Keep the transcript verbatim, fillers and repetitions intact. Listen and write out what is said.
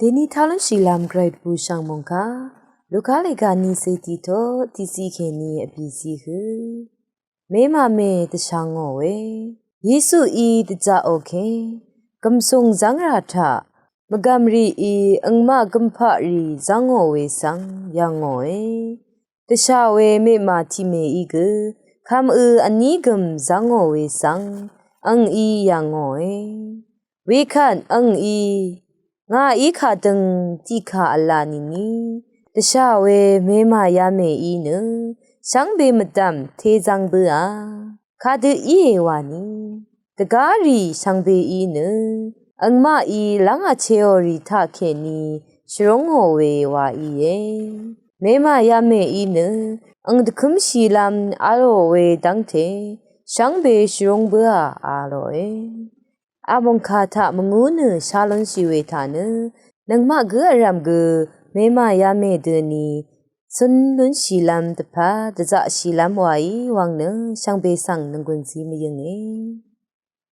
Dèní tá lúnshìlv́m Gvray dvbùshv̀ng mòngkà Luka lèga ní cé tiqtó tiqciq kèní vbìciq hø. Mèmàmè dvshà ngò we. Yesuí dvzaqò ke gv̀msùng zv́ngrà taq mvgv̀m rìí angmaq gv̀mpaqrì zv́ngò we svng yv̀ngòe. Dvshà we mèmà tiqmèí gø kvmø vní gø̀m zv́ngò we svng angí yv̀ngòe. Wekvt angí, ngàí kàdøng tiqkà v̄la nìni dvshà we mèmà yamèí nø shvngbe mvdv̀m tezvng bǿà. Kadø íe wà ni, dvgárì shvngbeí nø angmaqí lv́ng vcheò rì taqkèní shvrúngò we wa íe. Mèmà yamèí nø ang dvkǿmshìlv́m v̄lò we dv́ngte shvngbe shvrúng bǿà a lòe. Amòngkà taq mvngú nø shá lúnshì we taq nø nøngmaq gǿ vrv̀m gø mèmà yamè døni cún lúnshìlv́m dvpvt dvzaqshìlv́m waí wvng nø shvngbe svng nònggùn zí mvyǿnge.